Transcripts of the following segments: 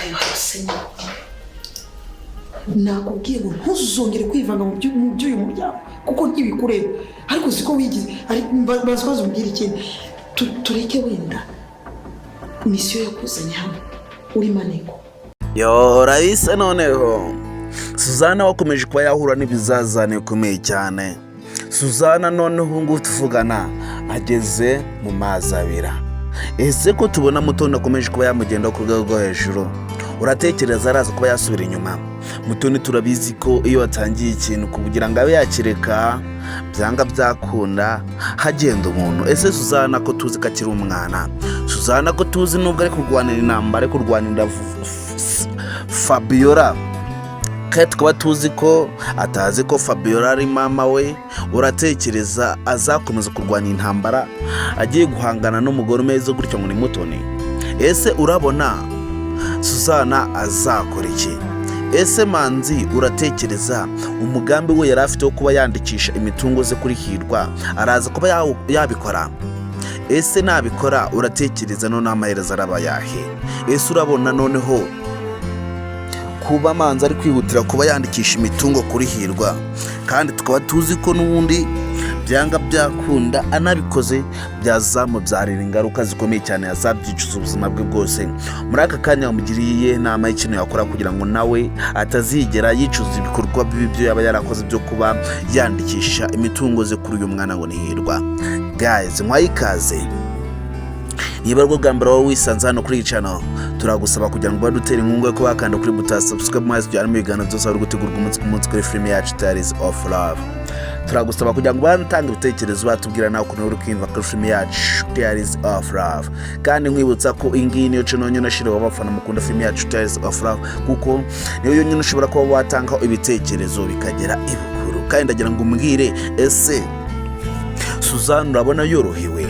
Wibarutse nyine. Nakubwiye ngo ntuzongere kwivanga mu by'uyu muryango kuko ntibikureba, ariko siko wigize. Bazi ko umbwira ikindi. Tureke wenda mission yakuzanye hano uri maneko. Yo, urabisa. Noneho Suzana wakomeje kuba yahura n'ibizazane bikomeye cyane. Suzana noneho ubu ngubu tuvugana ageze mu mazi abira. Ese ko tubona Mutoni akomeje kuba yamugenda ku rwego rwo hejuru, uratekereza araza kuba yasubira inyuma? Mutoni turabizi ko iyo watangiye ikintu, kugira ngo abe yakireka, byanga byakunda hagenda umuntu. Ese Suzana ko tuzi ko akiri umwana, Suzana ko tuzi nubwo ari kurwanira intambara, ari kurwanira Fabiola, kandi tukaba tuzi ko atazi ko Fabiola ari mama we, uratekereza azakomeza kurwana intambara agiye guhangana n'umugore umeze gutya ngo ni Mutoni? Ese urabona Suzana azakora iki? Ese Manzi, uratekereza umugambi we yari afite wo kuba yandikisha imitungo ze kuri Hirwa araza kuba yabikora? Ese nabikora, uratekereza noneho amaherezo araba yahe? Ese urabona noneho kuba Manzi ari kwihutira kuba yandikisha imitungo kuri Hirwa, kandi tukaba tuzi ko n'ubundi byanga byakunda anabikoze byazamubyarira ingaruka zikomeye cyane, yazabyicuza ubuzima bwe bwose? Muri aka kanya wamugiriye inama y'ikintu yakora kugira ngo nawe atazigera yicuza ibikorwa bibi byo yaba yarakoze byo kuba yandikisha imitungo ze kuri uyu mwana ngo ni Hirwa? Guys, mwaye ikaze. Niba aribwo bwa mbere wowe wisanze hano kuri iyi channel, turagusaba kugira ngo badutera inkunga yo kuba wakanda kuri buto ya subscribe, maze tujyane mu biganiro byose bari gutegurwa umunsi ku munsi kuri filime yacu Tales of Love. Turagusaba kugira ngo banatanga ibitekerezo, batubwira nawe ukuntu uri kwiyumva kuri filime yacu Tales of Love. Kandi nkwibutsa ko iyi ngiyi niyo channel yonyine ashyiriweho abafana mukunda filime yacu Tales of Love, kuko niyo yonyine ushobora kuba watangaho ibitekerezo bikagera ibukuru. Kandi ndagira ngo umbwire, ese Suzanne urabona yorohewe?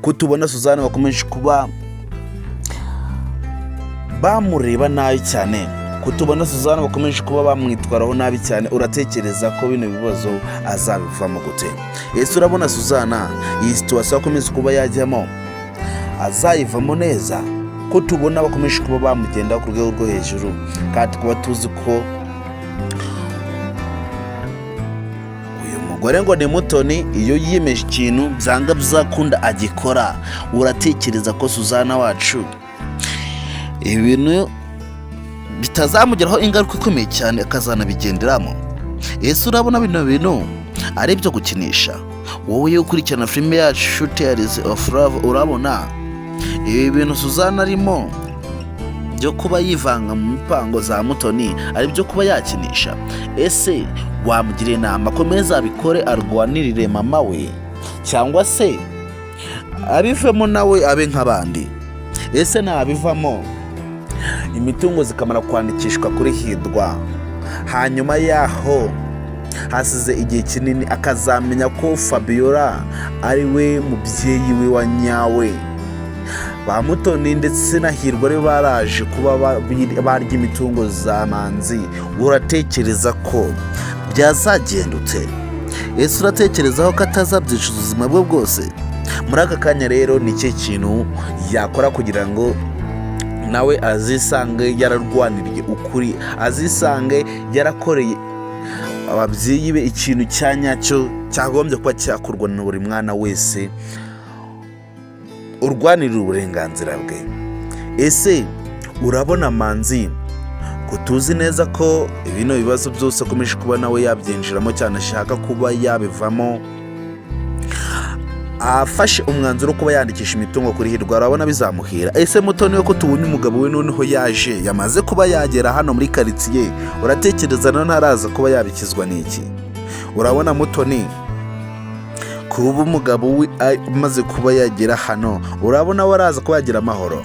Ko tubona Suzanne bakomeje kuba bamureba nabi cyane, ko tubona Suzanne bakomeje kuba bamwitwaraho nabi cyane, uratekereza ko bino bibazo azabivamo gute? Ese urabona Suzanne iyi situation akomeza kuba yajyamo azayivamo neza, ko tubona bakomeje kuba bamugendaho ku rwego rwo hejuru, kandi tukaba tuzi ko uyu mugore ngo ni Mutoni, iyo yiyemeje ikintu byanga bizakunda agikora? Uratekereza ko Suzana wacu ibintu bitazamugiraho ingaruka ikomeye cyane, akazanabigenderamo? Ese urabona bino bintu ari ibyo gukinisha? Wowe iyo ukurikirana filime yacu Tales of Love, urabona ibi bintu Suzana arimo byo kuba yivanga mu mipango za Mutoni ari byo kuba yakinisha? Ese wamugira inama akomeze abikore arwanirire mama we, cyangwa se abivemo nawe abe nk'abandi? Ese nabivamo, imitungo zikamara kwandikishwa kuri Hirwa, hanyuma yaho hasize igihe kinini akazamenya ko Fabiola ari we mubyeyi we wa nyawe, ba Mutoni ndetse na Hirwa ari baraje kuba barya imitungo za Manzi, uratekereza ko byazagendutse? Ese uratekerezaho ko atazabyicuza ubuzima bwe bwose? Muri aka kanya rero ni cyo kintu yakora kugira ngo nawe azisange yararwaniriye ukuri, azisange yarakoreye ababyeyi be ikintu cya nyacyo cyagombye kuba cyakorwa na buri mwana wese urwanirira uburenganzira bwe? Ese urabona Manzi, ko tuzi neza ko bino bibazo byose akomeje kuba nawe yabyinjiramo cyane, ashaka kuba yabivamo, afashe umwanzuro wo kuba yandikisha imitungo kuri Hirwa, urabona bizamuhira? Ese Mutoni we, ko tubonye umugabo we noneho yaje, yamaze kuba yagera hano muri karitsiye, uratekereza noneho araza kuba yabikizwa n'iki? Urabona Mutoni kuba umugabo we amaze kuba yagera hano, urabona we araza kuba yagira amahoro?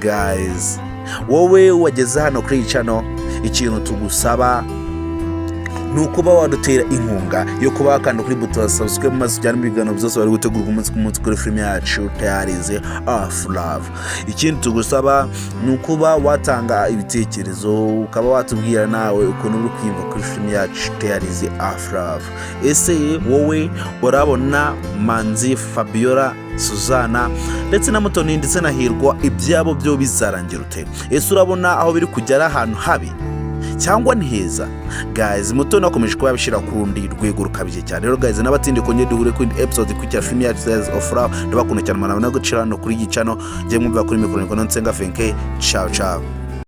Guys, wowe wageze hano kuri iyi channel, ikintu tugusaba Ni ukuba wadutera inkunga yo kuba wakanda kuri buto ya subscribe, maze ujyane ibiganiro byose bari gutegurwa umunsi ku munsi kuri filime yacu Tales of Love. Ikindi tugusaba ni ukuba watanga ibitekerezo, ukaba watubwira nawe ukuntu uri kwiyumva kuri filime yacu Tales of Love. Ese wowe urabona Manzi, Fabiola, Suzana ndetse na Mutoni ndetse na Hirwa ibyabo byo bizarangira ute? Ese urabona aho biri kujya ari ahantu habi cyangwa ni heza? Guys, Mutoni akomeje kuba yabishyira ku rundi rwego rukabije cyane. Rero guys, n'abatindi kongera duhure kuri episode ikurikira filime yacu Tales of Love. Ndabakunda cyane, mwana no gucira hano kuri iyi channel. Njye mwumva kuri mikoro niko Nsenga Fenke. Ciao ciao.